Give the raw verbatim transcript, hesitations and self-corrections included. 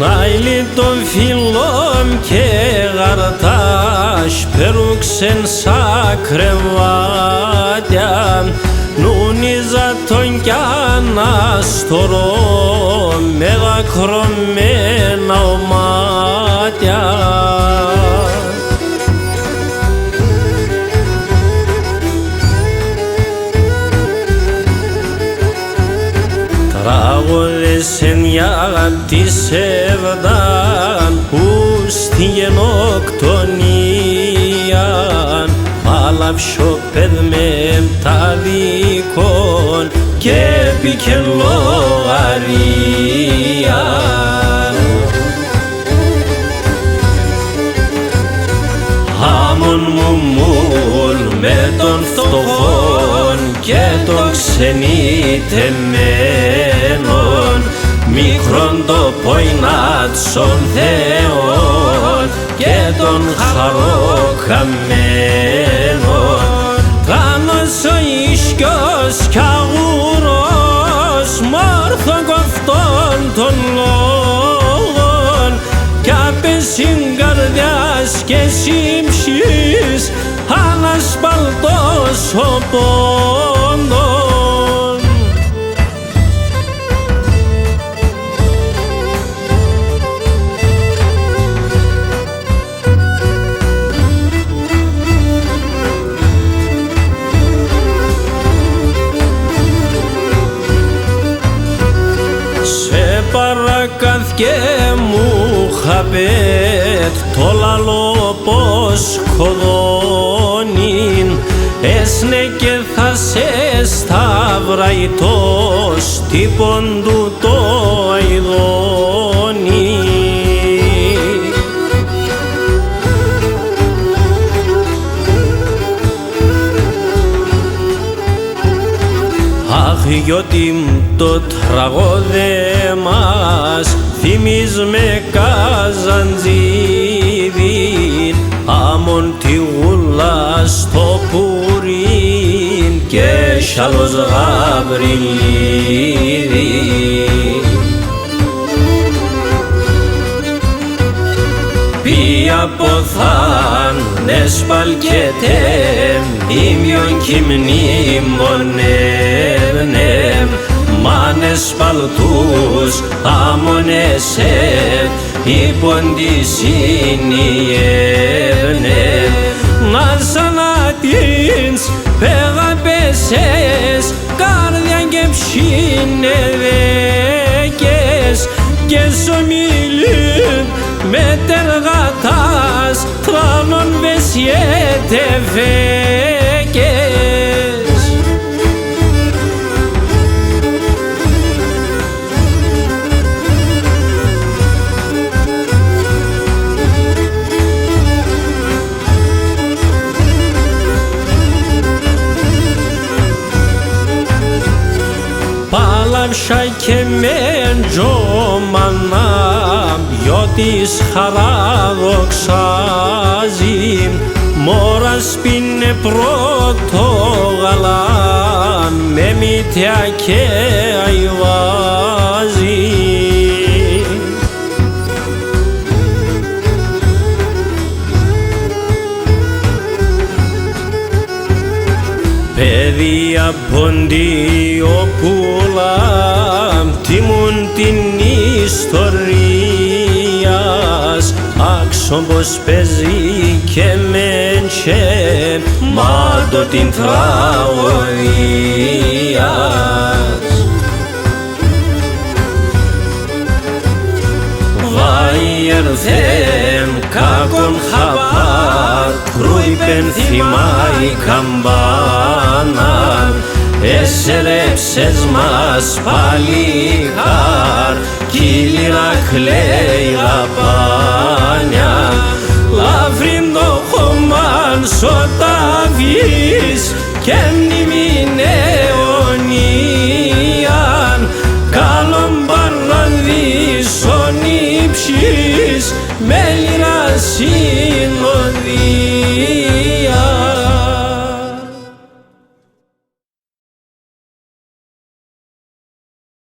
Αηλί το φίλον και γαρ' τ' ας πέρουξεν σα κρεβάτια, νούνιζα τον κι αναστορώ με δακρωμένα ω μάτια. Τραγούδεσεν για τη σέβδαν ου σ' τη γενοκτονία, πάλαψ' σιωπέν με τ' αδίκον και εποίκεν λογαρίαν. Άμον μουμούλ με τον φτωχόν και τον ξενιτεμένον, μικρόν το πόιν ατ' σον Θεόν και τον χαροκαμένον. Τρανός ο ίσκιος κι αγουρός μ' όρθον κοφτόν τον λόγον, κι απέσ' σην καρδιάς και σην ψυχής ανασπαλτός ο πόντον. Σ' επαρακάθ' και μουχαμπέτ', το λαλώ πως κωδώνην έσ'νε και θα σε σταυραϊτώ σ' τύπον τούτο αηδώνην. Αχ, γιώτη μ', το τραγώδε μας θύμιζ' με καζαντζίδην, άμον τη γουλά σ' το πουρίν κι έσ' άλλο σ' γαβριλίδην. Ποίοι αποθάν' εσπαλκέτεν, τίμιον κι μνημονεύ'νε μ', μ' ανεσπαλτούς άμον εσέν, ύπον τη σύννη έβ'νε. Ναν σ' ανατίντς πέγα πέσες, καρδιά και ψ̌ην εδέκες, και σ' ομιλίν μετ' εργατάς τρανόν βεσιέτ' εφέκες. Πάλαψα και με ντζο μανά, γιώτη σ' χαρά δοξάζ' ην, μωρά σ' πίν'νε πρωτόγαλα, με μύτια και αηδάζ' ην. Παιδία ποντιοπούλα, τιμούν την ιστορία σ', άκ'σον πως παίζει και μεν και μάτω την τραγωδία σ'. Βάι έρθεν κάκον χαπάρ', κρούιπεν θυμά η καμπάνα, εσέλεψες μας παλικάρ', κι η λύρα κλαίει γαμπάνια. Λαύρ'ν το χώμαν σ' ο ταβίς, και μνήμην αιωνίαν, κάλον παραδείσον ύψεις, με λύρα